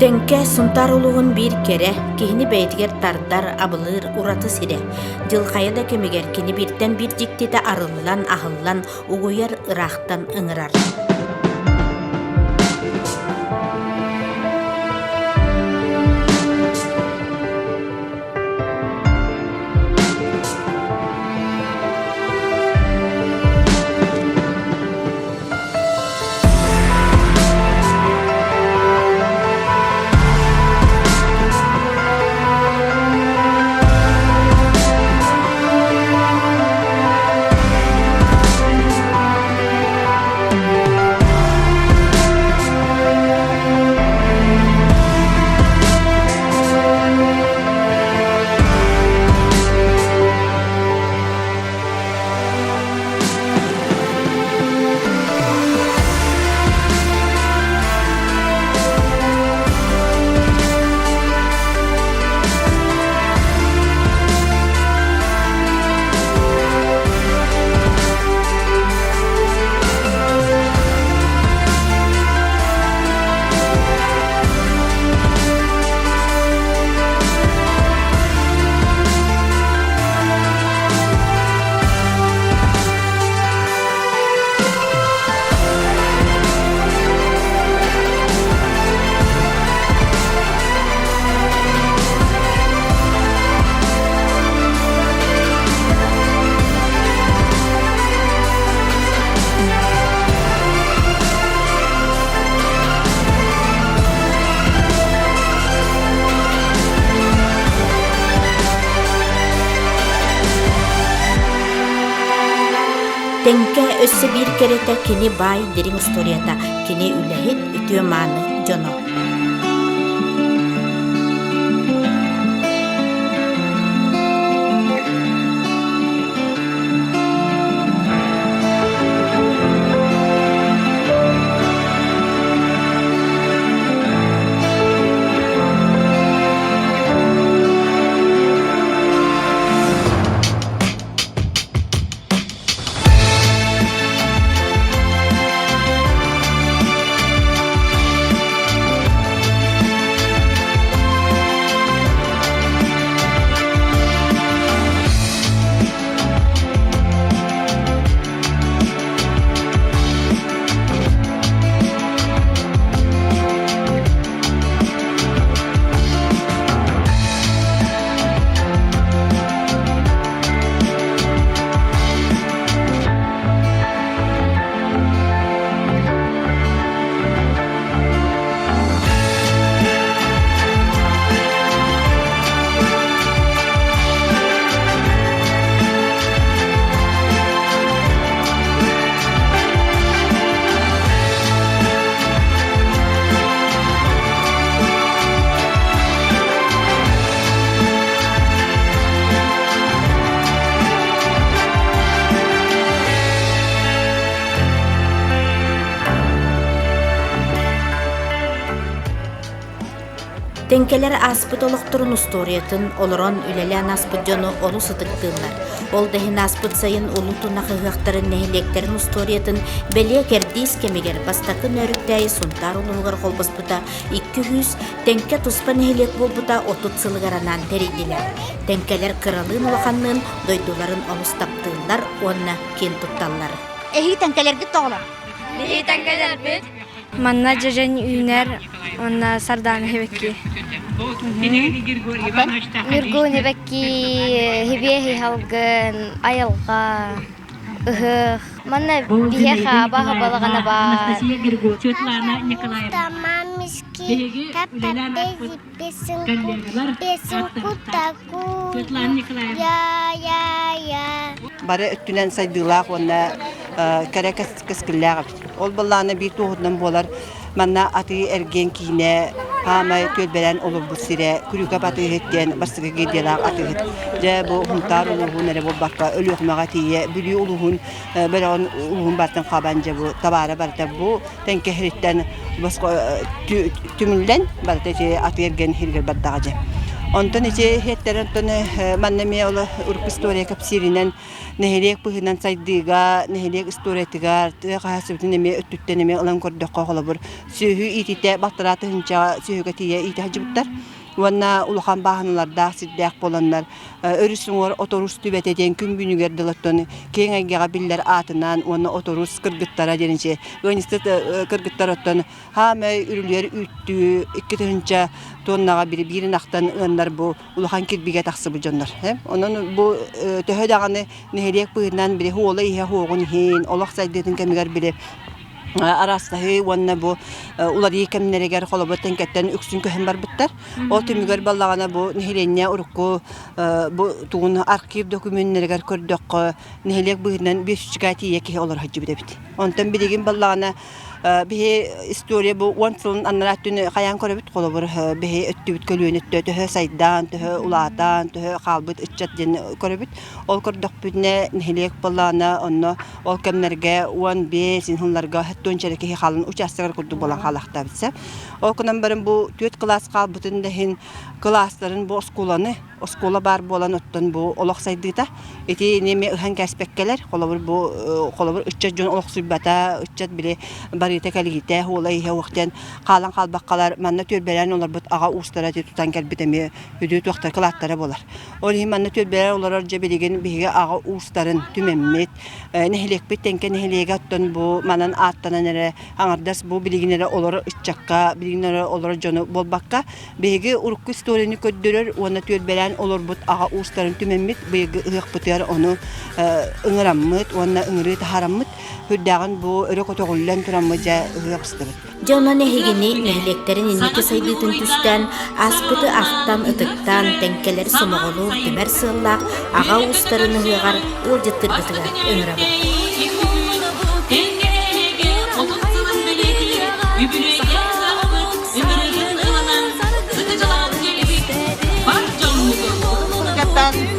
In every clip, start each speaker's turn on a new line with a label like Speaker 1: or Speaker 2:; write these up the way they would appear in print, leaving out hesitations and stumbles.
Speaker 1: Тэҥкэ Сунтаар улууһун биир кэрэ, киһини бэйэтигэр тардар, абылыыр ураты сирэ. Дьыл хайа да кэмигэр кини бииртэн биир дьиктитэ арыллан, аһыллан, угуйар ыраахтан ыҥырар. Тэҥкэ өссө биир кэрэтэ кини баай дириҥ историята, кини үлэһит, үтүө-мааны дьоно. Тэҥкэлэр ааспыт олохторун устуоруйатын олорон үлэлээн ааспыт дьону олус ытыктыыллар. Ол да иһин ааспыт сайын Улуу Тунах ыһыахтарын нэһилиэктэрин устуоруйатын бэлиэ кэрдиис кэмигэр бастакы Нөөрүктээйи Сунтаар улууһугар холбоспута 200, Тэҥкэ туспа нэһилиэк буолбута 30 сылыгар анаан тэрийдилэр. Тэҥкэлэр кыралыын-улаханныын дойдуларын олус таптыыллар уонна киэн тутталлар.
Speaker 2: Эһиги тэҥкэлэргит тоҕолор?
Speaker 3: Биһиги тэҥкэлэрбит.
Speaker 4: Манна дьэдьэн үүнэр уонна сардаана хибэкки.
Speaker 3: Ньургун хибэкки, хибиэһи халгын, айылҕа, ыһыах. Манна биһиэхэ абааһы балаҕана баар.
Speaker 5: Бары өттүнэн сайдыылаах уонна кэрэ кэскиллээх эбит. Ол былаана биир туоһутунан буолар манна атыы-эргиэн киинэ хаамай түөлбэлээн олорбут сирэ Күрүүкэп атыыһыт диэн бастакы гильдиялаах атыыһыт. Дьэ бу Сунтаар улууһун эрэ буолбакка Өлүөхүмэҕэ тиийэ Бүлүү улууһун бөлөҕүн улууһун барытын хабан дьэ бу табаара барыта бу Тэҥкэ сириттэн босхо түмүллэн барыта ити атыы-эргиэн сиригэр бардаҕа дьэ. Онтон ити иһиэттэрин оттон манна эмиэ ол урукку история кэпсииринэн нэһилиэк быһыынан сайдыыга, нэһилиэк историятыгар тыа хаһаайыстыбатын эмиэ өттүттэн эмиэ ылан көрдөххө холобур сүөһү иитиитэ балтараа тыһыынчаҕа сүөһүгэ тиийэ иитэ сылдьыбыттар. Уонна улахан бааһыналардаах сирдээх буоланнар өрүс уҥуор Оторус түбэтэ диэн күн бүгүнүгэр дылы оттон киэҥ эйгэҕэ биллэр аатынан уонна Оторус кыргыттара диэн ыанньыксыт кыргыттар оттон хаамай үрүлүйэр үүттүү 2000 тоннаҕа бири биир ынахтан ыаннар бу улахан кирбигэ тахсыбыт дьоннор. Онон бу төһө даҕаны нэһилиэк быһыытынан били уола иһэ уоҕун иһин олох сайдыытын кэмигэр били араастаһыы уонна бу уларыйыы кэмнэригэр холобур тэҥкэттэн үксүн көһөн барбыттар. Ол түмүгэр баллаҕана бу нэһилиэнньэ урукку бу тугун архив докумүөннэригэр көрдөххө нэһилиэк быһыытынан 500 тиийэ киһи олоро сылдьыбыт эбит. Онтон билигин баллаҕана биһи история бу уон сылын анараа өттүн хайаан көрөбүт холобур биһи өттүбүт көлүөнэ өттө төһө сайдаан төһө улаатан төһө хаалбыт ыччат диэн көрөбүт ол көрдөхпүтүнэ нэһилиэк былаана онно ол кэмнэргэ 15 сылларга төттүөнчэ киһи хаалан учаастагар курдук буолан хаалахтаабыт ол гынан баран бу түөрт кылаас хаалбытын да иһин кылаастарын бу оскуоланы оскуола баар буолан оттон бу олох сайдыыта ити эмиэ ыһан кээспэккэлэр холобур бу холобур ыччат дьон олохсуйбата ыччат били барыыта кэлиитэ уола иһэ уохтен хаалан хаалбаккалар манна түөлбэлээн олорбут аҕа уустара ити тутан кэлбит эмиэ үдүү туохтар кылааттара буолар ол иһин манна түөлбэлээн олорор дьэ билигин биһиги аҕа уустарын түмэммит нэһилиэкпит Тэҥкэ нэһилиэгэ оттон бу манан ааттанан эрэ аҥардас бу билигин эрэ олорор ыччакка билигин эрэ олорор дьону буолбакка Биһиги урукку историяны көрдөрөр уонна түөлбэлээн олорбут аҕа уустарын түмэммит быйылгы ыһыахпытыгар ону ыҥыраммыт уонна ыҥырыы таһаараммыт үрдээҕин бу өрө көтөҕүллэн тураммыт дьэ ыһыах ыстыбыт.
Speaker 1: Дьэ онон эһигини нэһилиэктэрин инники сайдыытын түстээн, ааспыты ахтан, ытыктаан, тэҥкэлэри сомоҕолуур түмэр сыаллаах аҕа уустарын ыһыаҕар ыалдьыттыыргытыгар ыҥырабыт.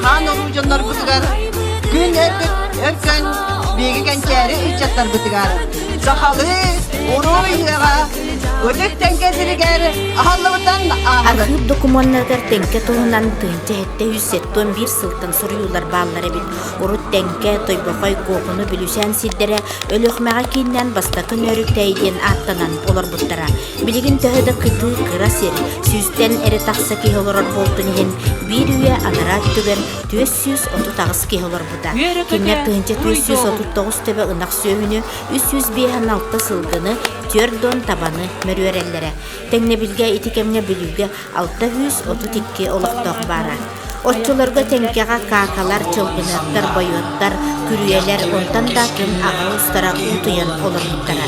Speaker 5: Хаан уруу дьоннорбутугар күн өркөн биһиги кэнчээри ыччаттарбытыгар сахалыы уруу ыһыаҕа ытык тэҥкэ сиригэр аһыллыбытын
Speaker 1: Архыып докумуоннарыгар Тэҥкэ туһунан 1771 сылтан суруйуулар бааллар эбит. Урут Тэҥкэ, Тойбохой, Куокуну, Бүлүүсээн сирдэрэ Өлүөхүмэҕэ кииннээн бастакы Нөөрүктээй диэн ааттанан олорбуттара. Билигин төһө да кытыы кыра сир, сүүстэн эрэ тахса киһи олорор буолтун иһин, биир үйэ анараа өттүгэр 438 киһи олорбута. Кинилэр 1439 төбө ынах сүөһүнү, 356 сылгыны, 4 дон табаны мөрүөрэллэрэ. Тэҥнэбилгэ ити кэмҥэ Бүлүүгэ 632 олохтоох баара. Оччолорго Тэҥкэҕэ каакалар, чылгыныаттар, бойуоттар, күрүөлэр, онтон да атын аҕа уустара утуйан олорбуттара.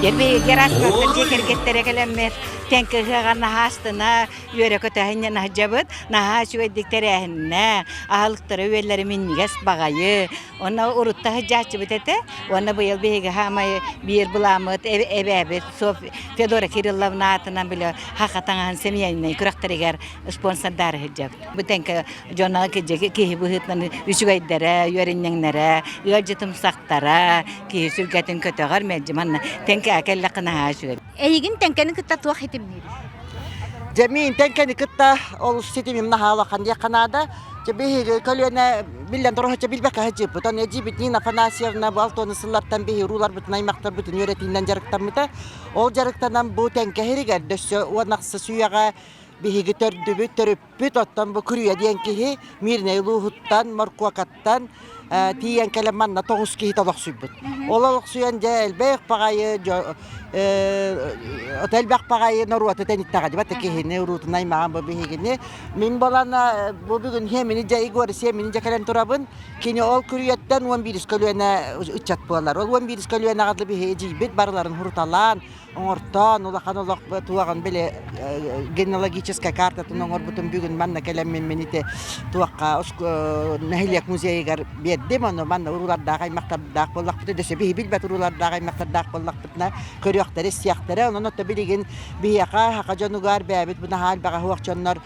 Speaker 6: Герасимовтар дьиэ кэргэттэрэ кэлэммит Тэҥкэ ыһыаҕар наһаа астына, үөрэ-көтө сылдьабыт. Наһаа үчүгэйдик тэрээһиннэ, аһылыктара үөллэрэ минньигэс баҕайы. Онно урутта сылдьааччыбыт этэ. Уонна быйыл биһиги хаамай биир былааммыт эбээбит Федора Кирилловна аатынан били хаха таҥаһын семейнай күрэхтэригэр спонсордаары сылдьабыт. Бу тэҥкэ дьоно киһи быһыытынан үчүгэйдэрэ, үөрүнньэҥнэрэ, ыалдьытымсахтара, киһи сүргэтин көтөҕөр мэлдьи манна тэҥкэ кэллэххинэ наһаа үчүгэй.
Speaker 2: Эйигин тэҥкэни кытта туох ситимниир?
Speaker 7: Дьэ мин тэҥкэни кытта олус ситимим наһаа улахан диэххэ наада. Дьэ биһиги көлүөнэ биллэн турар билбэккэ сылдьыппыт. Ону эдьиийбит Нина Афанасьевна бу алтыаны сыллартан биһи урууларбытын, аймахтарбытын үөрэтиинэн дьарыктаммыта. Ол дьарыктанан бу тэҥкэ иһигэр дөссө уон ахсыс үйэҕэ биһиги төрдүбүт, төрүппүт, оттон бу Күрүйэ диэн киһи Мирнэй улууһуттан, Моркуокаттан тиийэн кэлэн манна тоҕус киһи олохсуйбут. Ол олохсуйан дьэ элбэх баҕайы элбэх баҕайы норуоту тэниттэҕэ дибат киһини уруутун аймаҕын бу биһигини. Мин болан бу бүгүн хиэмини дьэ Егор сиэмини дьэ кэлэн турабын. Кини ол күрүйэттэн 11 көлүөнэ ыччат буолар. Ол 11 көлүөнэҕэ биһи эдьиийбит барыларын хуруталаан, оҥортоон улахан олох туоҕун били генеалогическай картатын оҥорбутум бүгүн манна кэлэммин мин ити туохха нэһилиэк музейыгар биэрдим ону манна уруулардаах аймахтардаах буоллахпытына дөссө биһи билбэт уруулардаах аймахтардаах буоллахпытына көрүөхтэрэ истиэхтэрэ онон отто билигин биһиэхэ саха дьонугар бэйэбит бу наһаа элбэҕэ суох дьоннор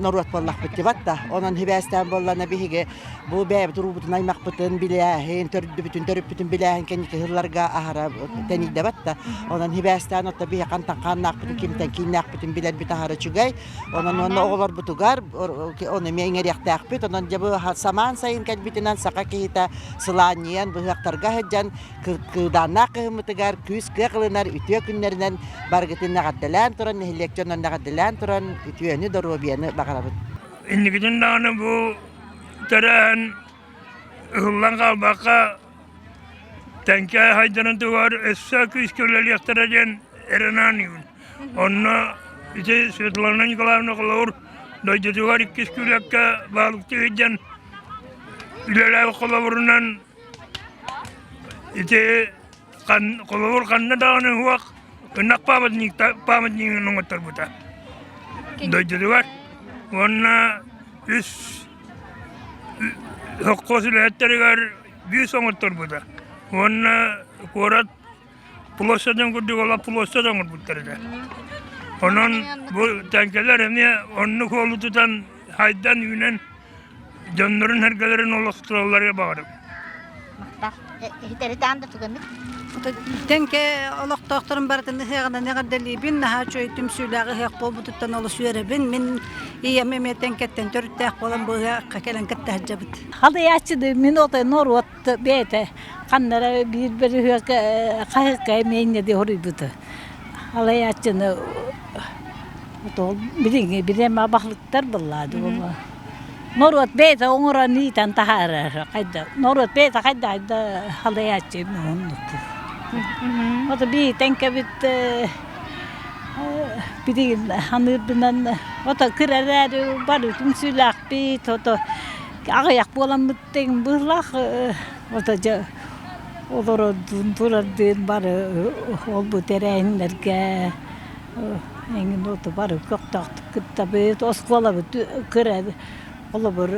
Speaker 7: норуот буоллахпыт дибат да онон хибээстээн буоллана биһиги Бу бэйэбит уруубутун аймахпытын билээһин, төрдүбүтүн төрүппүтүн билээһин кэнники сылларга аһара тэнийдэбэт да. Онон хибээстээн отто биһи хантан хааннаахпытын, кимтэн кииннээхпитин билэрбит аһара үчүгэй. Онон уонна оҕолорбутун оҕолорбутугар ону эмиэ иҥэриэхтээхпит. Онон дьэ бу самаан сайын кэлбитинэн саха киһитэ сылаанньыйан быһыахтарга сылдьан кыыдааннаах кыһыммытыгар күүс-кыах ылынар үтүө күннэринэн барыгытын эҕэрдэлээн туран, нэһилиэк дьонун эҕэрдэлээн туран үтүөнү, доруобуйаны баҕарабыт.
Speaker 8: Инникитин даҕаны бу тэрээһин ыһыллан хаалбакка Тэҥкэ хайдарын туһугар өссө күүскэ үлэлиэхтэрэ диэн эрэнэн Онно ити Светлана Николаевна холобур дойдутугар иккис күлэккэ баалыктыы сылдьан үлэлээбит холобурунан ити холобур ханна даҕаны суох ынах памятнигын оҥотторбута дойдутугар уонна үс сопхуос үлэһиттэригэр бүүс оҥотторбута уонна куорат площадын курдук ола площадь оҥорбуттар этэ. Онон бу тэҥкэлэр эмиэ оннук уолу тутан хайдан үүнэн дьоннорун сэргэлэрин олохтуулларыгар баҕарабын.
Speaker 2: Иһитэритаан да тугаммыт.
Speaker 9: Тэҥкэ олохтоохторун барытын ыһыаҕынан эҕэрдэлиибин. Наһаа үчүгэй түмсүүлээх ыһыах буолбутуттан олус үөрэбин. Мин ийэм эмиэ Тэҥкэттэн төрүттээх буолан бу ыһыахха кэлэн кытта сылдьабыт.
Speaker 10: Халыйааччы мин отой норуот бэйэтэ ханна эрэ биир бөлүһүөк хаһыакка эмиэ инньэ дии хоруйбута. Халыйааччыны билиҥҥи билиэм баһылыктар быллаады буолла. Норуот бэйэтэ оҥорон иитэн таһаарар хайда норуот бэйэтэ хайда хайда халыйааччы оннук. Ото бии тэҥкэбит билигин ханыырбынан ото кыра эрээри бары түмсүүлээхпит ото аҕыйах буоламмыт тэҥ быһыылаах ото дьэ олорордуун турардыын бары ол-бу тэрээһиннэргэ эҥин ото бары көхтөөхтүк кыттабыт оскуолабыт кыра холобур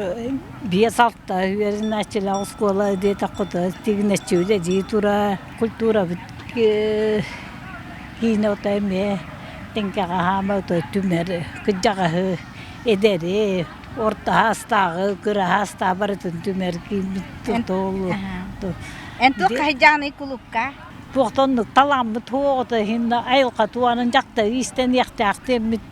Speaker 10: 5-6 үөрэнээччилээх оскуола диэтэххэ тигинэччи үлэлии турар культурабыт киинэ ото эмиэ тэҥкэҕэ хаама ото түмэр кырдьаҕаһы эдэри орто саастааҕы, кыра саастааҕы барытын түмэр кииммит тутул.
Speaker 2: Эн туох хаһыйдьааный кулуупка?
Speaker 10: Туохтан таламмыт оҕото иһин айылҕа туанын дьахтар иистэниэхтээх диэммит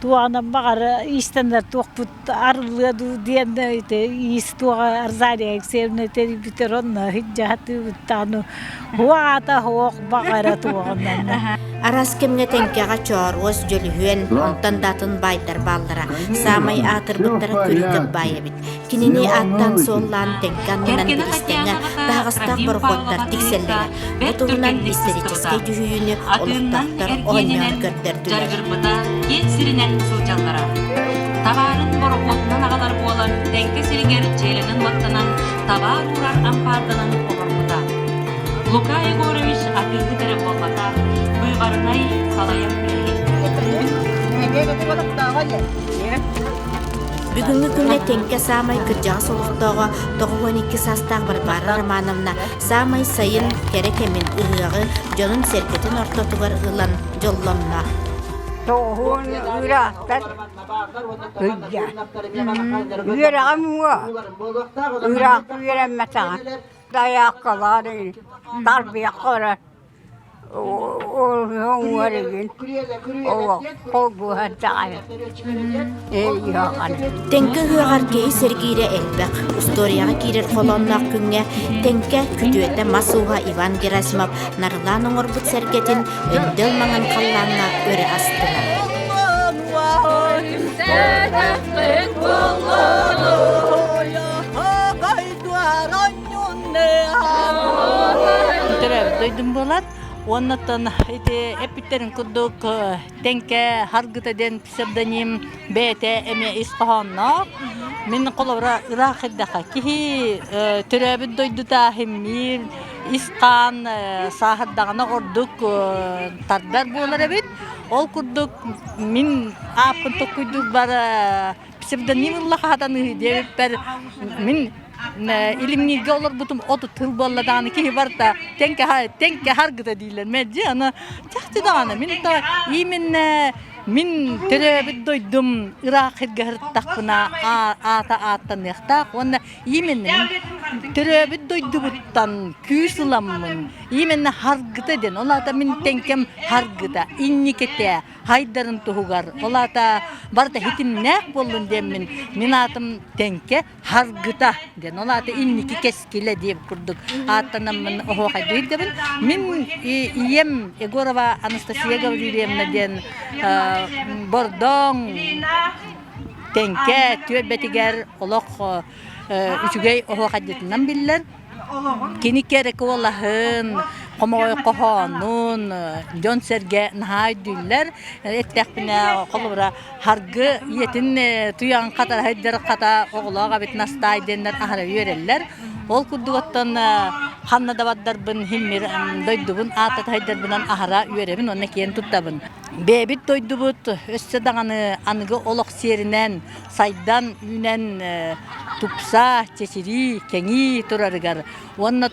Speaker 10: туанан баҕар иистэнэр туохпут арыллыа дуу диэн ити иис туоҕа Розалия Алексеевна тэрийбитэр онно сылдьаһатыыбыт даҕаны Уаата суох баҕара туоҕунан.
Speaker 1: Араас кэмҥэ Тэҥкэҕэ Чооруос, Дьөлүһүөн, онтон да атын баайдар бааллара. Саамай аатырбыттара Күрүкэп баай эбит. Кинини ааттаан-суоллаан Тэҥкэ аннынан
Speaker 11: Кэргэнэ
Speaker 1: бириистэҥҥэ
Speaker 11: Татьянаҕа
Speaker 1: таһаҕастаах
Speaker 11: Трофим
Speaker 1: борохуоттар
Speaker 11: Павлова
Speaker 1: тиксэллэрэ.
Speaker 11: кытта
Speaker 1: Бу
Speaker 11: бэрт
Speaker 1: туһунан
Speaker 11: түргэнник
Speaker 1: историческай
Speaker 11: сыстыбыта.
Speaker 1: дьүһүйүүнү
Speaker 11: Атыыннан,
Speaker 1: олохтоохтор оонньоон
Speaker 11: эргиэнинэн
Speaker 1: көрдөрдүлэр.
Speaker 11: дьарыгырбыта, киэҥ сиринэн сылдьаллара. Табаарын борохуотунан аҕалар буолан, Тэҥкэ сиригэр дьиэлэнэн-уоттанан, табаар уурар ампаарданан олорбута. Лука Егорович атыыһыт эрэ буолбатах, быыбарынай салайар үлэһит.
Speaker 1: Бүгүҥҥү күҥҥэ Тэҥкэ саамай кырдьаҕас олохтооҕо 92 саастаах Варвара Романовна саамай сайын кэрэ кэмин ыһыаҕы дьонун-сэргэтин ортотугар ылан дьоллонно.
Speaker 12: Тоҕуһун ыыраахтар Ыйда. Үөрэҕим уо. Ыыраахпын үөрэммэтэҕим. Дайааккалаан тарбыйахха эрэ уҥуор игин холбуһан даҕаны
Speaker 1: Тэҥкэ ыһыаҕар киһи сэргиирэ элбэх. Устуоруйаҕа киирэр холоонноох күҥҥэ Тэҥкэ күтүөтэ мас ууһа Иван Герасимов нарылаан оҥорбут сэргэтин өндөл маҥан халлааҥҥа өрө астылар.
Speaker 10: Төрөөбүт дойдум буолар. Уоннаттан ити эппиттэрин курдук Тэҥкэ Харгыта диэн псевдоним бэйэтэ эмиэ ис хоһоонноох. Мин холобура ыраах эрдэххэ киһи төрөөбүт дойдута химмиир ис хаан сааһырдаҕына ордук тардар буолар эбит. Ол курдук мин ааппын толкуйдуурбар псевдоним ылла хаатаныһы диэбиппэр мин илимнииргэ олорбутум 30 тыл буолла даҕаны киһи барыта тэҥкэ харгыта дииллэр мэлдьи аны чахчы даҕаны мин то именно мин төрөөбүт дойдум ыраах сиргэ сырыттахпына аата ааттаныахтаах уонна именно мин Төрөөбүт дойдубуттан күүс ыламмын, именно харгыта диэн, ол аата мин тэҥкэм харгыта, инникитэ, хайдарын туһугар, ол аата барыта хитимнээх буоллун диэммин, мин аатым Тэҥкэ харгыта диэн, ол аата инники кэскилэ диэн курдук ааттанаммын оһуохайдыырдабын. Мин ийэм Егорова Анастасия Гаврильевна диэн Бордоҥ Тэҥкэ түөлбэтигэр олох үчүгэй оһуохайдьытынан биллэр. Кини кэрэ куолаһын, хомоҕой хоһоонун дьон-сэргэ наһаа өйдүүллэр. Эттэхпинэ, холобура, Харгы ийэтин туйаҕын хатараһыйдар хата оҕолоох эбит Настаай диэннэр аһара үөрэллэр. Ол курдук оттон ханна да бардарбын химмир дойдубун ааттатаһыйдарбынан аһара үөрэбин уонна киэн туттабын. Бэйэбит дойдубут өссө даҕаны аныгы олох сиэринэн сайдан, үүнэн тупса, чэчирии, кэҥии турарыгар уонна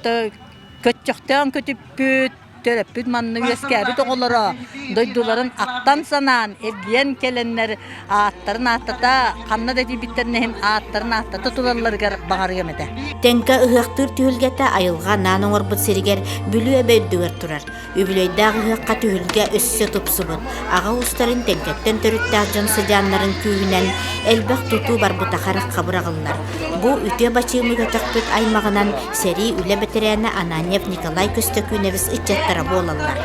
Speaker 10: көччөхтөөн көтүппүт төрөппүт манна үөскээбит оҕолоро дойдуларын ахтан-санаан, эргийэн кэлэннэр ааттарын ааттата, ханна да тиийбиттэрин иһин ааттарын ааттата туралларыгар баҕарыам этэ.
Speaker 1: Тэҥкэ ыһыахтыыр түһүлгэтэ айылҕа анаан оҥорбут сиригэр Бүлүү эбэ үрдүгэр турар. Үбүлүөйдээх ыһыахха түһүлгэ өссө тупсубут. Аҕа уустарын Тэҥкэттэн төрүттээх дьон сыдьааннарын күүһүнэн элбэх тутуу барбыта харахха быраҕыллар. Бу үтүө бачыымы көтөхпүт аймаҕынан сэрии үлэ бэтэрээнэ Ананьев Николай Көстөкүүнэбис ыччаттара буолаллар.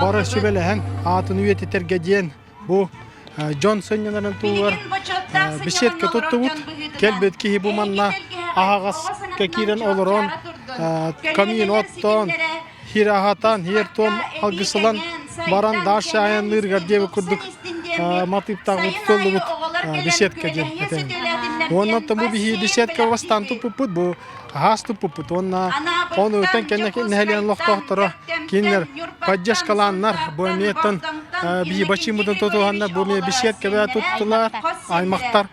Speaker 13: Бары сүбэлэһэн аатын үйэтитэргэ диэн бу дьон сынньанарын туһугар беседка туттубут. Кэлбит киһи бу манна аһаҕаска киирэн олорон камин оттоон хир аһатан, хир-туом алгысылан баран дальше айанныыргар диэбит курдук матыыптаах тутуллубут беседка диэн этэн. Уонна бу биһи беседка бастаан туппуппут бу аһаас туппуппут уонна ону өтөн кэннэ нэһилиэн олохтоохторо кинилэр поддержкалааннар бу эмиэттэн биһи бачыымытын тутуһаннар бу эмиэ беседкэбэ туттулар аймахтар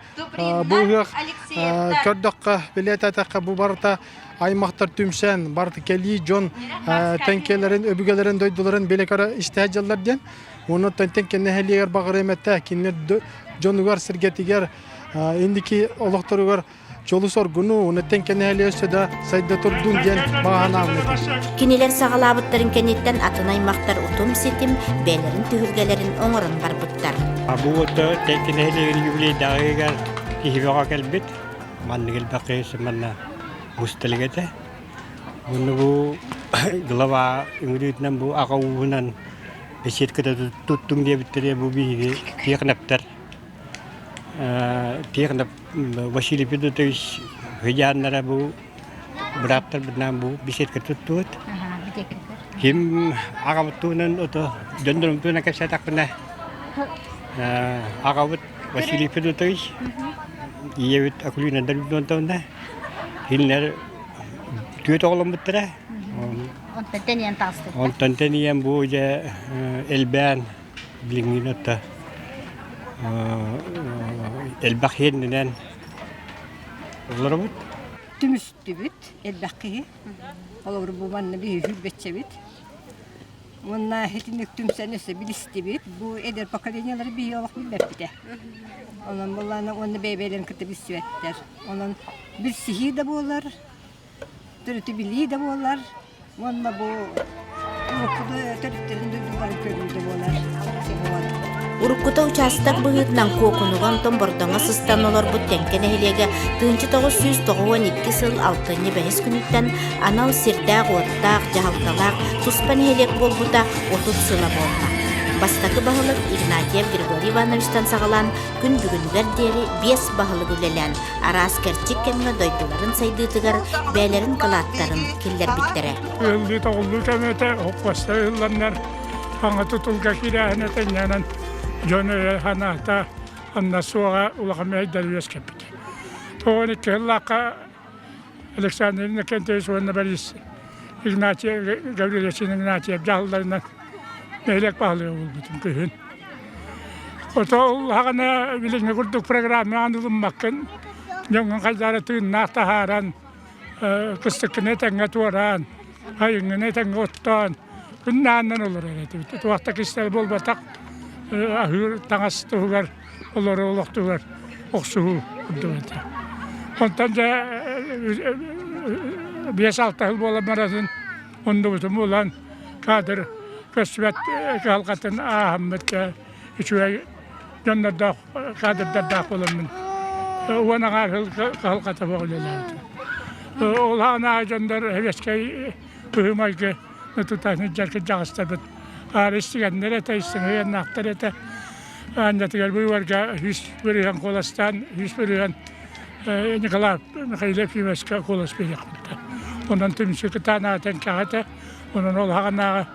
Speaker 13: бу ыһыах көрдөххө билиэтэтэххэ бу барыта аймахтар түмсэн барыта кэлии дьон тэҥкэлэрин өбүгэлэрин дойдуларын билэ көрө истэ дьаллар диэн онон тэҥкэ нэһилиэгэр баҕарыам этэ кинилэр дьонугар сиргэтигэр инники олохторугар дьолу-соргуну уонна тэҥкэ өссө да сайда турдун диэн баҕа санаабын этим.
Speaker 1: Кинилэр саҕалаабыттарын кэнниттэн атын аймахтар утум-ситим бэйэлэрин түһүлгэлэрин оҥорон барбыттар.
Speaker 14: Бу ото тэҥкэ нэһилиэгин юбилейдааҕыгар киһи бөҕө кэлбит. Маннык элбэх киһи манна мусталык этэ. Уонна бу глава үҥүрүүтүнэн бу аҕа ууһунан беседката туттуҥ диэбиттэрэ бу биһиги тиэхнэптэр Тихонов Василий Федотович хыдьааннара бу бырааттарбытынан бу беседка туттубут. Ким аҕабыт туһунан ото дьоннорум туһунан кэпсээтэхпинэ аҕабыт Василий Федотович ийэбит Акулина Дальбонтовна кинилэр түөрт оҕоломмуттара.
Speaker 2: Онтон тэнийэн таҕыстыбыт.
Speaker 14: Онтон тэнийэн бу дьэ элбээн Билиҥҥини отто элбэх иэннэнэн олоробут.
Speaker 12: Түмүстүбүт элбэх киһи. Холобур бу манна биһи сүүрбэччэбит. Уонна итинник түмсэн өссө билистибит. Бу эдэр поколениелары биһи олох билбэппитэ. Онон буоллаана уонна бэйэ-бэйэлэрин кытта билсибэттэр. Онон билсиһии да буолар, төрүтү билии да буолар уонна бу уруккута төрүттэрин дойдуларын көрүү да буолар.
Speaker 1: Уруккута учаастак быһыытынан Куокунуга онтон Бордоҥо сыстан олорбут Тэҥкэ нэһилиэгэ 1992 сыл алтынньы бэһис күнүттэн анал сирдээх-уоттаах, дьаһалталаах туспа нэһилиэк буолбута 30 сыла буолла. Бастакы баһылык Игнатьев Григорий Ивановичтан саҕалаан күн бүгүнүгэр диэри биэс баһылык үлэлээн араас кэрчик кэмҥэ дойдуларын сайдыытыгар бэйэлэрин кылааттарын киллэрбиттэрэ.
Speaker 8: Ыһыллыы-тоҕуллуу кэмэтэ хоппуоста ыһылланнар хаҥа тутулга киирээһинэ тэҥнэнэн дьон өйө-санаата анна суоҕа улахан мэһэйдэри үөскэппитэ. 92 сыллаахха Александр Иннокентьевич уонна Борис Игнатьев Гаврильевич Игнатьев дьаһалларынан нэһилиэк баһылыга буолбутум күһүн. Ото улаҕана билиҥҥи курдук программаҕа ылыммаккын, дьоҥҥун хайдары тыыннаах таһааран, кыстыккын этэҥҥэ туораан, айыҥҥын этэҥҥэ оттоон, күннээннэн олорор этибит. Туох да кистэл буолбатах, аһыыр таҥас туһугар, олорор олох туһугар охсуһуу курдук этэ. Онтон дьэ. 5-6 сыл буолан барарын оннубутун булан кадр көстүбэт кыһалҕатын ааһаммыт үчүгэй дьоннордоох кадрдардаах буоламмын уон аҥаар сыл кыһалҕата суох үлэлээбитим. Ол аанаа дьоннор сэбиэскэй быһыы-майгы тута сылдьар кырдьаҕастарбыт аары истигэннэр этэ, истиҥ этэ. Аанньатыгар быыбарга 100% куоластаан, 100% Николай Михаил Ефимовичка куолас биэриэхпит. Онон түмсүү кытаанаҕа тэҥкэҕэ онон ол хаҕанааҕы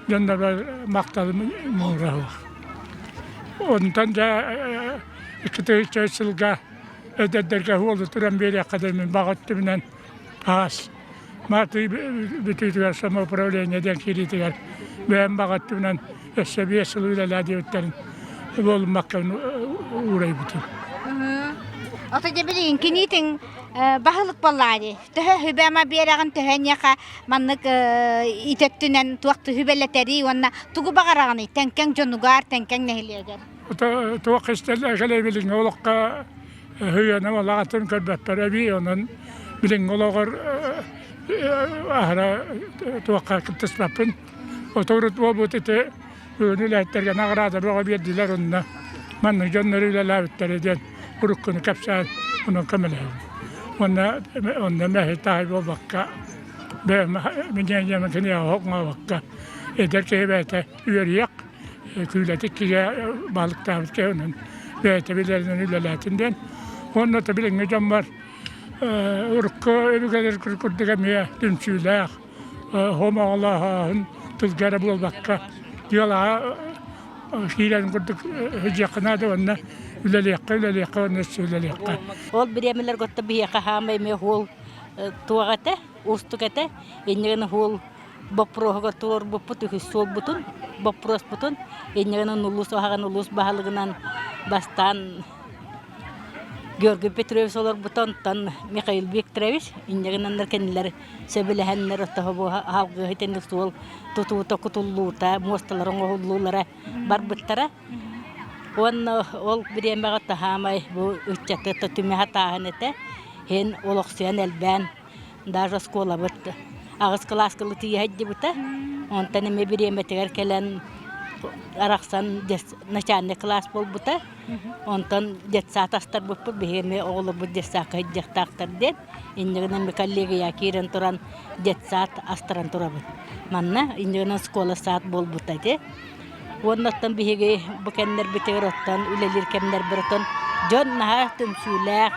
Speaker 8: дьоннорбор махталым муҥура суох. Онтон дьэ икки сылга эдэрдэргэ уолу туран биэриэххэ диэн баҕа өттүбүнэн аас Маатый бүтүүтүгэр самоуправление диэн киириитигэр бэйэм баҕа өттүбүнэн өссө 5 сыл үлэлээ диэбиттэрин буолуммакка уурайбытым.
Speaker 2: Ото дьэ билигин киниитин баһылык буоллаҕа төһө хүбэ-ама биэрэҕин төһө эниэхэ маннык итөттүнэн туох хүбэлэтэрий уонна тугу баҕараҕыный Тэҥкэҥ дьонугар, Тэҥкэҥ нэһилиэгэр?
Speaker 8: Туох истэл кэлэ билиҥҥи олоххо Өһүөнэ балаҕатын көрбөттөр эбии, онон билиҥҥи олоҕор аһара туохха кыттыспаппын. Отурут буолбут ити бүгүн үлэһиттэргэ наҕараада бөҕө биэрдилэр онно маннык дьоннор үлэлээбиттэрэ диэн уруккуну кэпсээн онон көмөлөһөбүн. Уонна онно мэһэй-таһай буолбакка бэйэм минньиэнньэмин киниэхэ оҥообокко эдэр киһи бэйэтэ үөрүйэх күүлэтик киһи балыктаабыт киһи онон бэйэтэ билэринэн үлэлээтин диэн. Уонна то билиҥҥи дьоммор урукку өбүгэлэр курдук эмиэ түмсүүлээх, хомоҕолооһун тылга эрэ буолбакка дьыалаҕа киирэрин курдук сылдьыахха наада уонна үлэлиэххэ, үлэлиэххэ уонна өссө үлэлиэххэ.
Speaker 10: Ол бириэмэлэргэ отто биһиэхэ хаамай эмиэ уол туох этэ, уустук этэ. Иннигин уол боппуруоһугар туруорбуппут үһүс суолбутун, боппуруоспутун иннигин улуус аһаҕын улуус баһылыгынан бастаан Георгий Петрович олорбута, онтон Михаил Викторович иннигинаннар кинилэр сөбүлэһэннэр оттоһо аһалгыһы итинник суол тутуута кутуллуута, муосталар оҥоһуллуулара барбыттара. Уонна ол бириэмэҕэ таһаамай бу ыччаты түмэ сатааһын этэ. Һин олохсуйан элбээн даже оскуолабыт аҕыс кылааска тиийэ Онтон эмиэ бириэмэтигэр кэлэн арахсан начальный класс буолбута. Онтон детсад астарбыппыт биһиги эмиэ оҕолорбут детсадка сылдьыахтаахтар диэн. Иннигинэн эмиэ коллегия киирэн туран детсад астаран турабыт. Манна иннигинэн школа сад буолбута ити. Уонна оттон биһиги бу кэмнэрбитигэр оттон үлэлиир кэмнэрбит оттон дьон наһаа түмсүүлээх,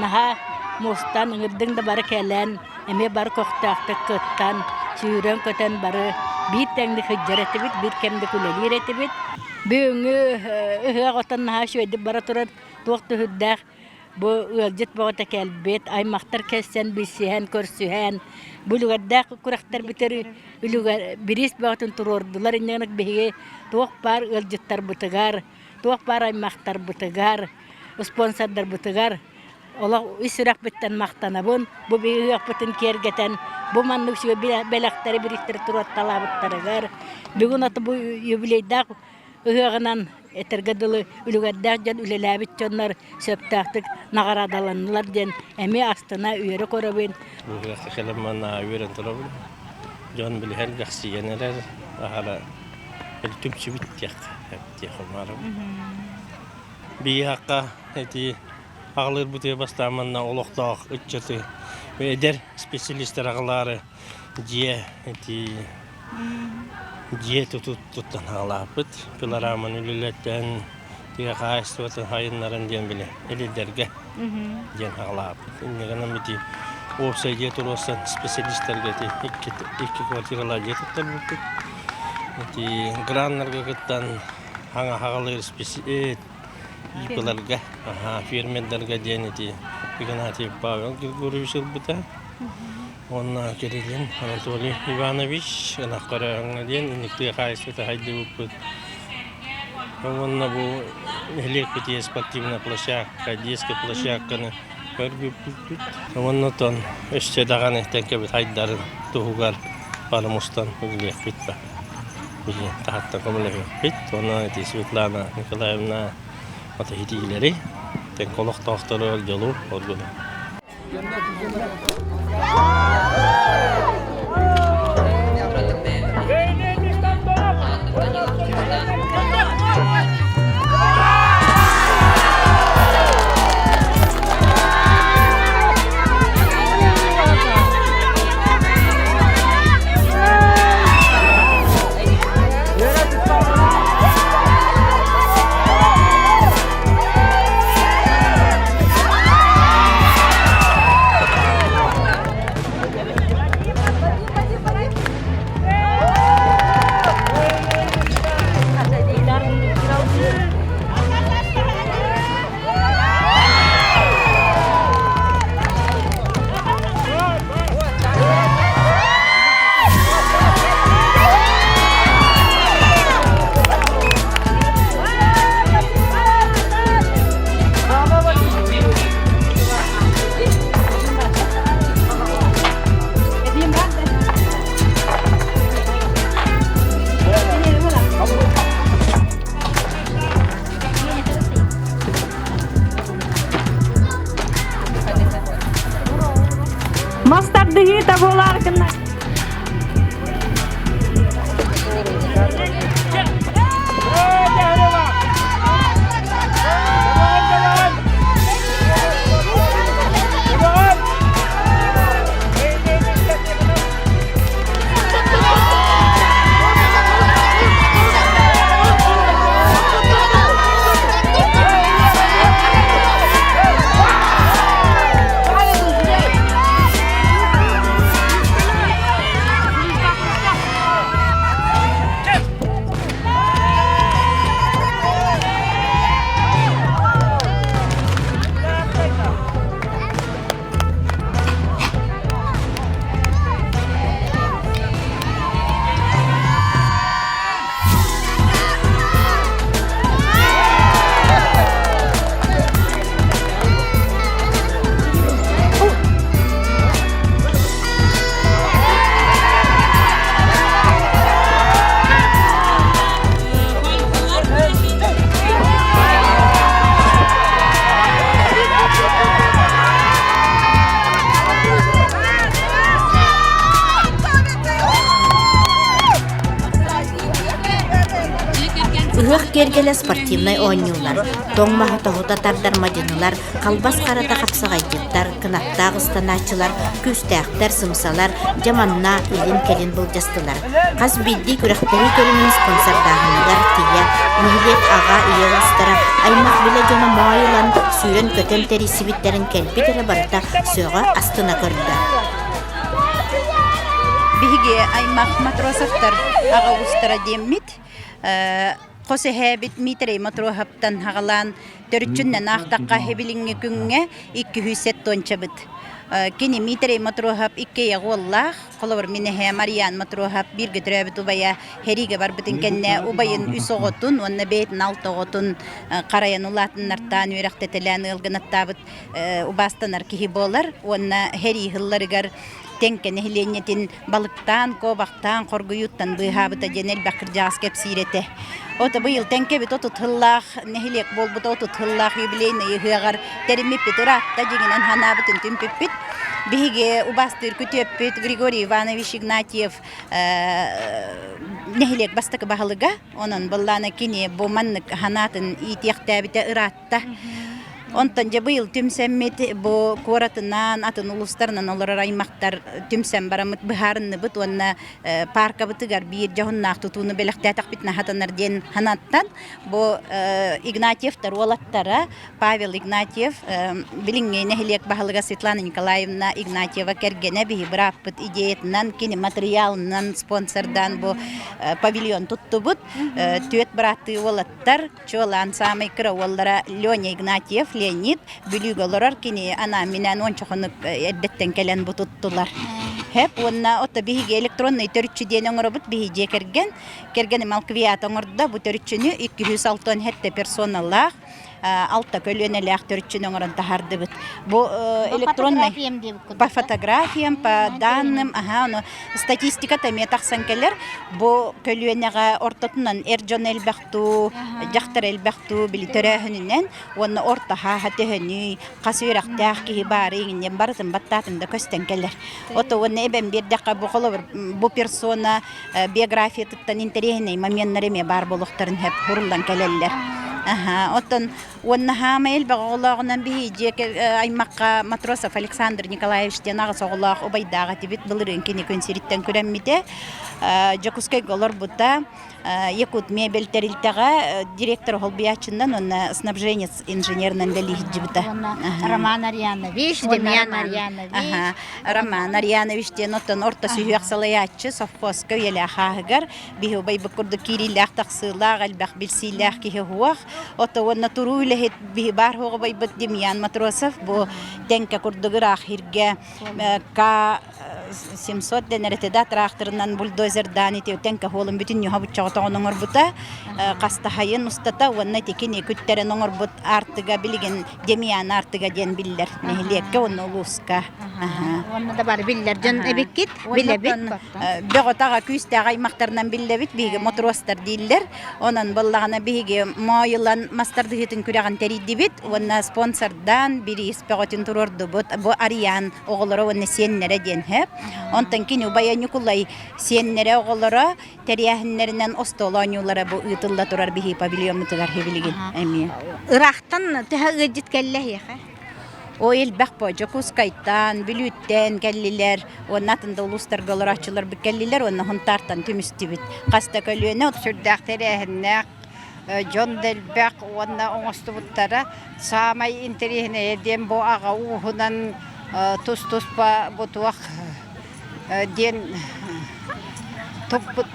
Speaker 10: наһаа мустан ыҥырдыҥ да бары кэлэн, эмиэ бары көхтөөхтүк кыттан, сүүрэн-көтөн бары биир тэҥник сылдьар этибит, биир кэмник үлэлиир этибит. Бүгүҥҥү ыһыах оттон наһаа үчүгэйдик бара турар, туох да сүрдээх Бу ыалдьыт бөҕөтө кэлбит, аймахтар кэлсэн билсиһэн, көрсүһэн, бу үлүгэрдээх күрэхтэрбитигэр үлүгэр бириис бөҕөтүн туруордулар. Инньэ биһиги туох баар ыалдьыттарбытыгар, туох баар аймахтарбытыгар, спонсордарбытыгар олох ис сүрэхпиттэн махтанабын. Бу биһиги ыһыахпытын киэргэтэн, бу маннык үчүгэй бэлэхтэри бириистэри туруорталаабыттарыгар, бүгүн аты бу юбилейдаах ыһыаҕынан этэргэ дылы үлүгэрдээх дьон үлэлээбит дьоннор сөптөөхтүк наҕараадаланнылар диэн эмиэ астына үөрэ көрөбүн.
Speaker 14: Ыһыахха кэлэн манна үөрэн турабын. Дьон билиһэр дэхсийэн эрэр аһара түмсүбүт диэх баарым. Биһиэхэ эти аҕалыырбытыгар бастаан манна олохтоох ыччаты эдэр специалистар аҕалаары дьиэ ити дьиэ туттан хаалааппыт. Пилораманы үлэлэтэн, тыа хаһаайыстыбатын сайыннаран диэн били элидэргэ диэн хаалааппыт. Инньэ гынан ити уопсай дьиэ туруорсан специалистарга ити икки квартиралаах дьиэ туттарбыппыт. Ити граннарга кыттан хаҥа хаҕалыыр ИП-ларга, фермердарга диэн ити Игнатьев Павел Григорьевич ылбыта. Уонна Кириллин Анатолий Иванович ынах көрөөҥҥө диэн инник тыа хаһаайыстыбата сайдыбыппыт. Уонна бу нэһилиэкпитигэр спортивная площадка, детская площадканы көрбүппүт. Уонна оттон өссө даҕаны тэҥкэбит хайдарын туһугар бары мустан үлэлиэхпит ба. Биһи таһаттан көмөлөһүөхпүт. Уонна ити Светлана Николаевна ата итиилэри тэҥкэ олохтоохтору дьолу оргуну.
Speaker 11: Мас тардыһыыта буолаар гына.
Speaker 1: Ыһыах киэргэлэ спортивнай оонньуулар, тоҥ маһы тоһута тардар мадьынылар, халбас харата хапсаҕайдьыттар, кынаттаах ыстанааччылар, күүстээхтэр, сымсалар дьэ манна илин-кэлин былдьастылар. Хас биирдии күрэхтэһии көрүҥүн спонсордааһыныгар тиийэ нэһилиэк аҕа, ийэ уустара, аймах-билэ дьоно моой ылан, сүүрэн-көтөн тэрийсибиттэрин кэлбит эрэ барыта сөҕө, астына көрдө.
Speaker 6: Биһиги аймах Матросовтар аҕа уустара диэммит хос эһээбит Миитэрэй Мотуруоһаптан аҕалаан төрүччүннэн аахтахха билиҥҥи күҥҥэ 270-чабыт. Кини Миитэрэй Мотуруоһап икки уоллаах, холобур мин эһээ Марьян Мотуруоһап бииргэ төрөөбүт убайа сэриигэ барбытын кэннэ убайын үс оҕотун уонна бэйэтин алта оҕотун харайан улаатыннартаан үөрэхтэтэлээн ыалгынаттаабыт убаастанар киһи буолар уонна сэрии сылларыгар Тэҥкэ нэһилиэнньэтин балыктаан, куобахтаан, хоргуйууттан быыһаабыта диэн элбэх кырдьаҕас кэпсиир этэ. Ото быйыл Тэҥкэбит 30 сыллаах нэһилиэк буолбута 30 сыллаах юбилейнай ыһыаҕар тэриммиппит ыраатта дьиҥинэн санаабытын түмпүппүт. Биһиги убаастыыр күтүөппүт Григорий Иванович Игнатьев нэһилиэк бастакы баһылыга. Онон быллаана кини бу маннык санаатын иитиэхтээбитэ ыраатта. Онтон дьэ быйыл түмсэммит бу куоратынан, атын улуустарынан олорор аймахтар түмсэн бараммыт быһаарынныбыт уонна пааркабытыгар биир дьоһуннаах тутууну бэлэхтээтэхпитинэ хатанар диэн санааттан бу Игнатьевтар уолаттара Павел Игнатьев билиҥҥи нэһилиэк баһылыга Светлана Николаевна Игнатьева кэргэнэ биһи бырааппыт идеятынан кини матырыйаалынан спонсордаан бу павильон туттубут. Түөрт бырааттыы уолаттар Чуолаан саамай кыра уоллара Леня Игнатьев, Леонид Бүлүүгэ олорор кини анаан-минээн уонча хонук эрдэттэн кэлэн бу туттулар. Хэп уонна ото биһиги электроннай төрүччү диэн оҥоробут биһи дьиэ кэргэн. Кэргэним Алквиат оҥордо бу төрүччүнү 267 персоналаах. алта көлүөнэлээх төрүччүнү оҥорон таһаардыбыт. Бу электронный по фотографиям, по данным, аха, ону статистика эмиэ тахсан кэлэр. Бу көлүөнэҕэ ортотунан эр дьон элбэхтуу, дьахтар элбэхтуу били төрөөһүнүнэн уонна орто хааһа төһөнүй, хас үөрэхтээх киһи баары иҥиннэн барытын баттаатын да көстөн кэлэр. Ото уонна эбэн биэрдэххэ бу холобур бу персона биографиятыттан интэриэһинэй моменнар эмиэ баар буолуохтарын сөп хуруллан кэлэллэр. Аха, оттон уонна хаамай элбэх оҕолооҕунан биһи дьиэ аймахха Матросов Александр Николаевич диэн аҕыс оҕолоох убайдаах этибит. Былырыын кини күн сириттэн күрэммитэ. Дьокуускайга олорбута. Якут мебель тэрилтэҕэ директор холбуйааччынан уонна снабженец инженерынан дэлиһдьибитэ.
Speaker 2: Роман Арьянович, Демьян Арьянович.
Speaker 6: Роман Арьянович диэн оттон орто сүһүөх салайааччы совхозка үйэлээх ааһыгар биһи убайбыт курдук киириилээх тахсыылаах элбэх билсиилээх киһи уһуох. Ото уонна туруу үлэһит биһи баар уһуох убайбыт Демьян Матросов бу тэҥкэ курдук ыраах сиргэ К 700 дэнэр этэ да тыраахтырынан бульдозердаан итиутэн каһуолун бүтүн ньуха буччаҕа тоҕон оҥорбута хастахайын устата уонна итикини күттэрэн оҥорбут аартыга билигин Демьян аартыга диэн биллэр нэһилиэккэ уонна улууска.
Speaker 2: Уонна да бары биллэр дьон эбиккит, билэбит.
Speaker 6: Бөҕө-таҕа күүстээх аймахтарынан биллэбит, биһиги мотуруостар дииллэр. Онон буоллаҕына биһиги моойулан мастардыһыытын күрэҕин тэрийдибит уонна спонсордаан бириис бөҕөтүн туруордубут. Бу Арыйаан оҕолоро уонна сиэннэрэ диэн сөп. Онтон кини убайа Ньукулай сиэннэрэ оҕолоро тэрээһиннэринэн остуол оонньуулара бу ыытылла турар биһиги павильоммутугар билигин эмиэ.
Speaker 2: Ыраахтан төһө ыалдьыт кэллэ эһиэхэ?
Speaker 6: Ой, элбэх бо Дьокуускайтан, Бүлүүттэн кэллилэр, уонна атын да улуустарга олорооччуларбыт кэллилэр уонна Хунтаартан түмүстүбүт. Хас да көлүөнэ
Speaker 15: сүрдээх тэрээһиннээх дьон да элбэх уонна оҥостубуттара саамай интэриэһинэйэ диэн бу аҕа ууһунан тус-туспа бу туох диэн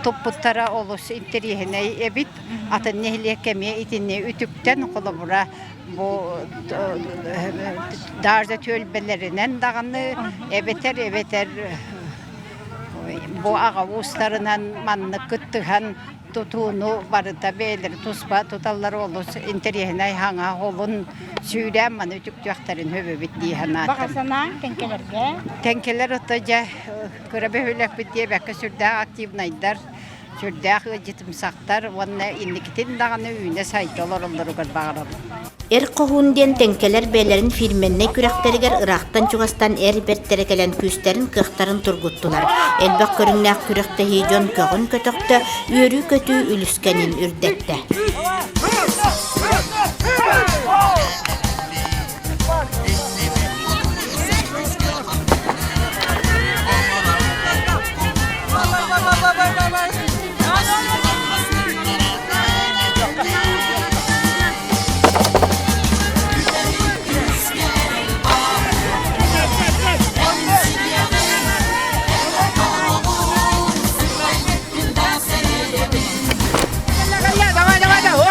Speaker 15: туппуттара олус интэриэһинэй эбит. Атын нэһилиэккэ эмиэ итини үтүктэн холобура бу даже түөлбэлэринэн даҕаны эбэтэр эбэтэр бу аҕа уустарынан маннык кыттыһан тутууну барыта бэйэлэрэ туспа туталлар олус интэриэһинэй хаҥа холун сүүрээн маны үтүктүөхтэрин сөбөбүт дии санаатым.
Speaker 2: Баҕа санааҥ тэҥкэлэргэ?
Speaker 15: Тэҥкэлэр ото дьэ кыра бөһүөлэкпит диэбэккэ сүрдээх активнайдар сүрдээх ыалдьытымсахтар уонна инникитин даҕаны үүнэ-сайда олороллоругар баҕарабын.
Speaker 1: Эр хоһуун диэн тэҥкэлэр бэйэлэрин фирменнэй күрэхтэригэр ыраахтан-чугастан эр бэртэрэ кэлэн күүстэрин-кыахтарын тургуттулар. Элбэх көрүҥнээх күрэхтэһии дьон көҕүн көтөхтө, үөрүү-көтүү үлүскэнин үрдэттэ.
Speaker 15: Давай, давай, давай!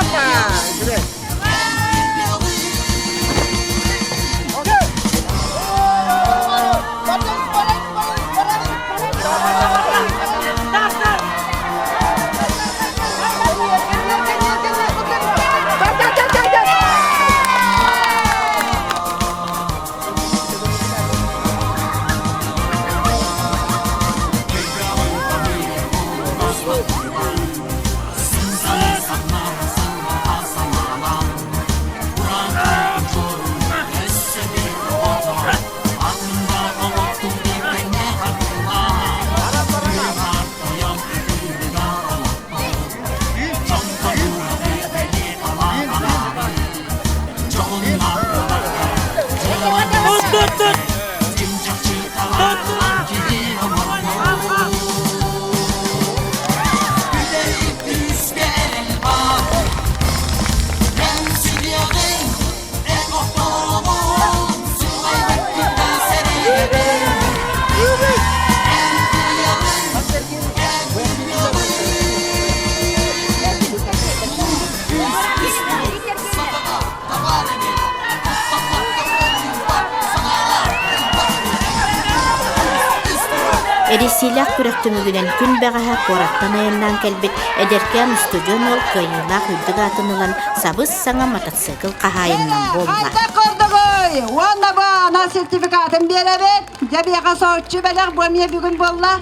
Speaker 1: Эрийсиилээх күрэх түмүгүнэн күн бэҕэһээ куораттан айаннаан кэлбит эдэркээн устудьуон уол кыайыылаах үрдүк аатын ылан сабыс-саҥа мотоцикл хаһаайынынан буолла.
Speaker 5: Кордогой! Уонна бу анал сертификатын биэрэбит. Дьэ биэхэ соһуччу бэлэх бу эмиэ бүгүн буолла.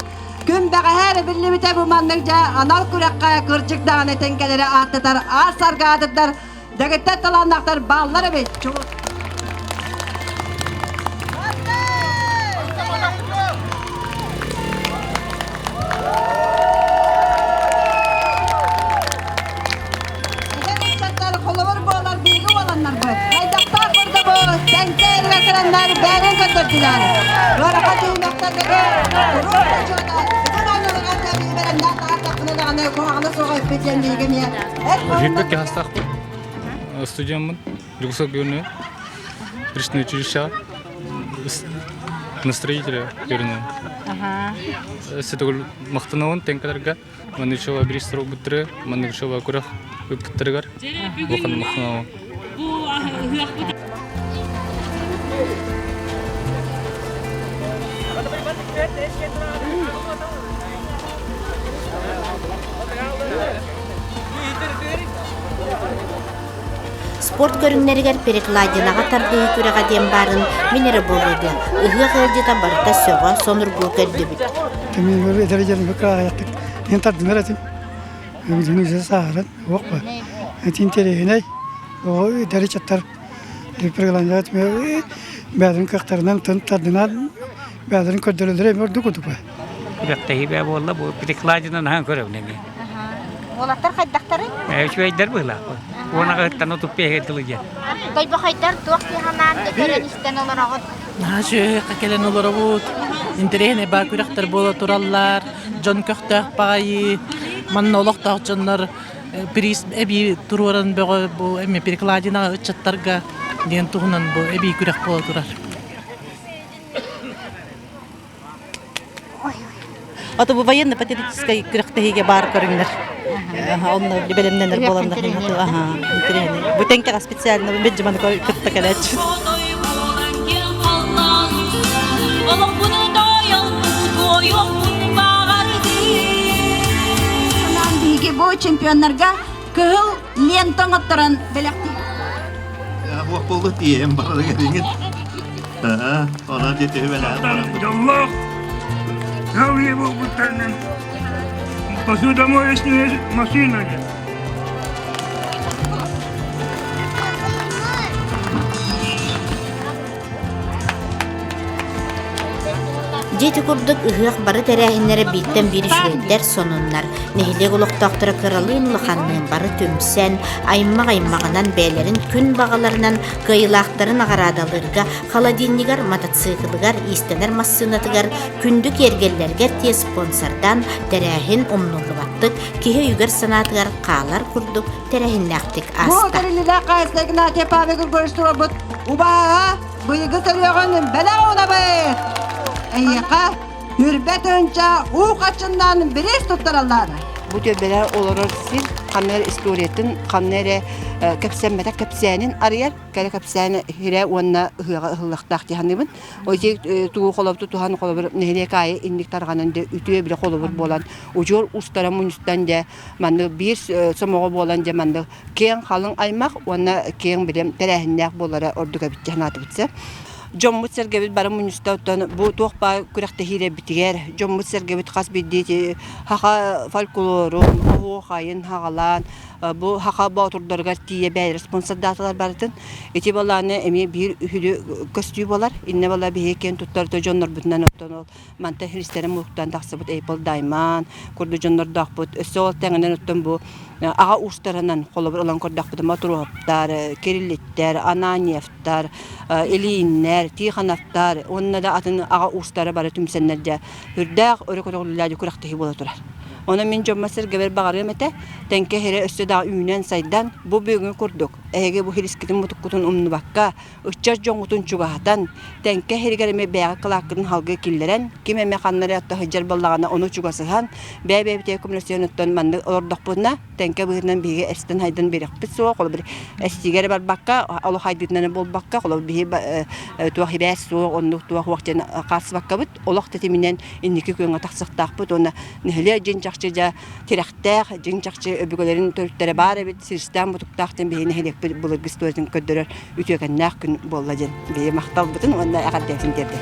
Speaker 5: Күн бэҕэһээ эрэ биллибитэ бу маннык дьэ анал күрэххэ кырдьык даҕаны тэҥкэлэри ааттатар аар саргы аатырдар дэгиттэр талааннаахтар бааллар эбит. Холобур буолар биһиги уоланнарбыт. Хайдахтаах курдук тэҥкэ эргэ кыраннар бэйэлэрин көрдөрдүлэр. Ыарахан түһүмэхтэргэ турук бочуота бүгүн оонньууларга тэбии бэлэмнээх таһаардахпына даҕаны куһаҕана суох эппит диэн биһиги эмиэ
Speaker 16: Жирбек кехастаахпын. Студияммын. Дьокуускай көрүнү. Кришна училищеҕа на строителя көрүнү. Сетогул махтанабын тэҥкэлэргэ. Манныкшова бириистэр ылбыттары, манныкшова күрэх ыппыттарыгар улахан махтанабын.
Speaker 1: Спорт көрүҥнэригэр перекладинаҕа тардыһыы күрэҕэ диэн баарын мин эрэ буолуо дуо, ыһыах ыалдьыта барыта сөҕө, сонургуу көрдүбүт.
Speaker 17: Мен тардынар этим. Өзүнү сааһыран уох ба. Этин интэриэһинэй. О эдэр ыччаттар перекладинат бэйэлэрин кыахтарынан тардынан бэйэлэрин көрдөрөллөрө эмиэ ордук курдук ба.
Speaker 18: Күрэхтэһии бээ буолла бу перекладина наһаа көрөбүн эмиэ.
Speaker 2: Уолаттар хайдахтарый?
Speaker 18: Үчүгэйдэр быһыылаах. Уонаҕа ыттан утуппиэһэ дылы диэн.
Speaker 2: Тойбохойдор туох санаан көрөн истэн олороҕут?
Speaker 10: Наһаа үчүгэй кэлэн олоробут. Интэриэһинэй баа күрэхтэр буола тураллар. Дьон көхтөөх баҕайы. Манна олохтоох дьоннор приз эбии туруоран бөҕө бу эми перекладина ыччаттарга диэн туһунан бу эбии күрэх буола турар.
Speaker 19: Ото бу военно-патриотическай күрэхтэһиигэ баар көрүҥнэр. Онно бэлэмнэнэр буоланнар интэриэһинэй. Бу тэҥкэҕэ специально бэдьиманы кытта кэлээччи.
Speaker 5: Биһиги бу чемпионнарга кыһыл лента оҥотторон бэлэхтиир.
Speaker 20: Уох болду тиийэн барарыгар иҥин. Онон дьэ бэлэҕин
Speaker 8: Дьоллоох ыал ийэ буолбуттарынан посудомоечная машина диэн.
Speaker 1: Дьэ ити курдук ыһыах бары тэрээһиннэрэ бииртэн биир үчүгэйдэр, сонуннар. Нэһилиэк олохтоохторо кыралыын-улаханныын бары түмсэн, аймах-аймаҕынан бэйэлэрин күн баҕаларынан кыайыылаахтары наҕараадалыырга холодильнигар, мотоциклыгар, иистэнэр массыынатыгар, күндү киэргэллэргэр тиийэ спонсордаан тэрээһин умнуллубаттык, киһи өйүгэр-санаатыгар хаалар курдук тэрээһиннээхтик
Speaker 5: Бу
Speaker 1: ааста.
Speaker 5: тэриллилээх хаһыста Игнатий Павел Григорьевич туруорбут убаһа быйыгы төрүөҕүн бэлэх уунабыт! Эйиэхэ Үрбэт ынча уу хаччыннан бириис туттараллар.
Speaker 21: Бу түөлбэлэр олорор сир ханна эрэ историятын, ханна эрэ кэпсэммэтэх кэпсээнин арыйар, кэрэ кэпсээн хирэ уонна ыһыаҕа ыһыллыахтаах дии саныыбын. Ити тугу холобур туһан холобур нэһилиэк аайы инник тарҕанан дэ үтүө билэ холобур буолан удьуор устара мунньустан дэ маннык биир сомоҕо буолан дьэ маннык киэҥ халыҥ аймах уонна киэҥ билим тэрээһиннээх буолара ордук эбит дии санаатыбыт Дьоммут-сэргэбит бары мунньуста оттон бу туох баар күрэхтэһиилэрбитигэр дьоммут-сэргэбит хас биирдии саха фольклорун, оһуохайын хаҕалаан бу саха боотурдарыгар тиийэ бэйэлэрэ спонсордаатылар барытын. Ити балааны эмиэ биир үһүлү көстүү буолар. Иннэ бала биһиги киэн туттар дьоннорбутунан оттон ол Манта христиан мууктан тахсыбыт Apple Дайман курдук дьоннордоохпут. Өссө ол тэҥинэн оттон бу аҕа уустарынан холобур ылан көрдөхпүтүнэ Матроповтар, Кириллиттэр, Ананьевтар, Ильиннэр, Тихоновтар уонна да атын аҕа уустара бары түмсэннэр дьэ үрдээх өрө көтөҕүллүүлээх күрэхтэһии буола турар.
Speaker 5: Онон мин дьоммор-сэргэбэр баҕарыам этэ, Тэҥкэ иһэрэ өссө да үүнэн-сайдан, бу бүгүҥҥү курдук, эһиги бу хирискитин-мутуккутун умнубакка, ыччат дьоҥҥутун чугаһатан, Тэҥкэ иһэригэр эмиэ бэйэҕит кылааккытын халгыы киллэрэн, ким эмэ ханна эрэ отто сылдьар буоллаҕына, ону чугасыһан, бэйэ-бэйэбитигэр көмөлөсүһэн оттон маннык олордохпутуна, Тэҥкэ быһыытынан биһиги эстэн хайдан биэриэхпит суоҕа, холобур, эстиигэ эрэ барбакка, олох хайдыытынан эрэ буолбакка, холобур, биһи туох ибээс суох, оннук туох уох диэн хаалсыбаккабыт, олох тэтиминэн инники күөҥҥэ тахсыахтаахпыт уонна нэһилиэк дьиҥ чахчы дьэ тирэхтээх, дьиҥ чахчы өбүгэлэрин төрүттэрэ баар эбит, силистээн-мутуктаах диэн биһиги нэһилиэкпит былыргы историятын көрдөрөр үтүөкэннээх күн буолла диэн биһиги махталбытын уонна эҕэрдэбитин тиэрдэбит.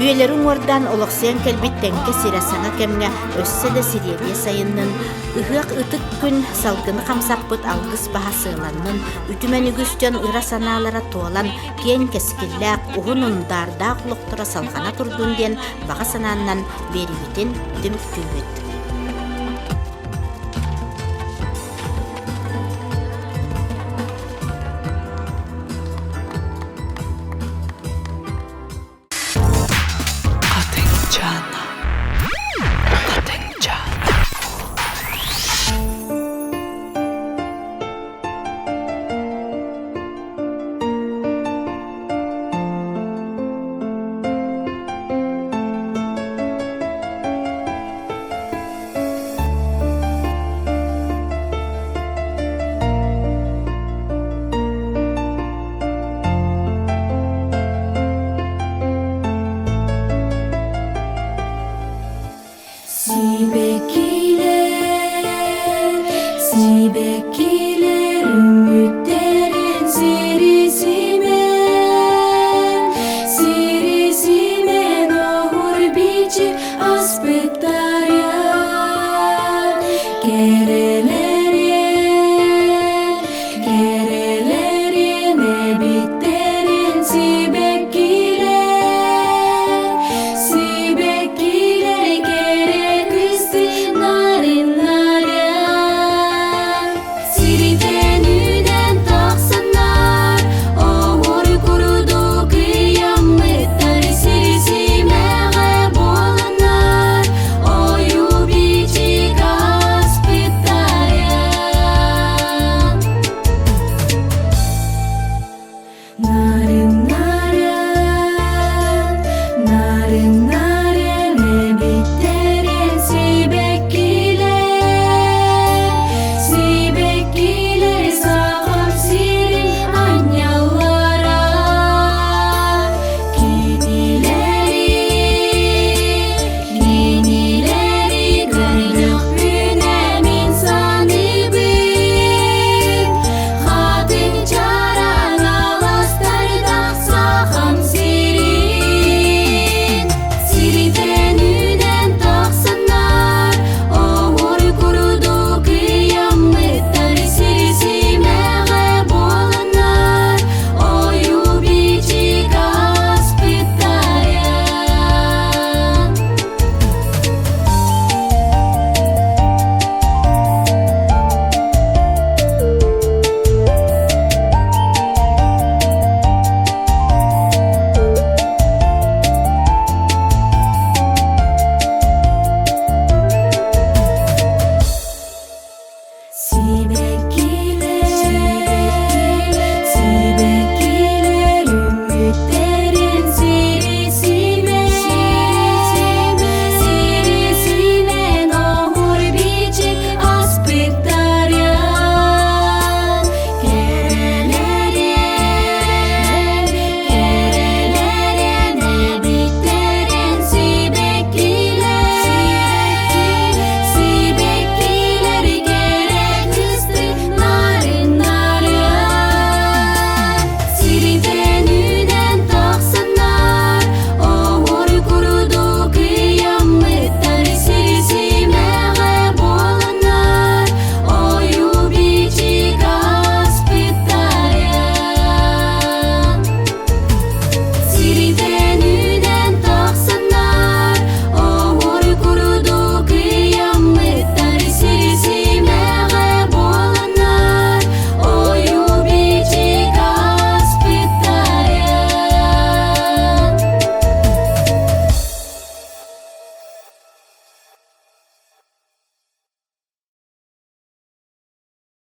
Speaker 1: Үйэлэри уҥуордаан олохсуйан кэлбит Тэҥкэ сирэ саҥа кэмҥэ өссө да сириэдийэ сайыннын, ыһыах ытык күн салгыны хамсаппыт алгыс баһа сыаланнын, үтүмэн үгүс дьон ыра санаалара туолан, киэҥ кэскиллээх, уһун ундаардаах олохторо салҕана турдун диэн баҕа санааннан биэриибитин түмүктүүбүт.
Speaker 4: Хатыҥчаана Хатыҥчаана Сибэккилэр, сибэккилэр.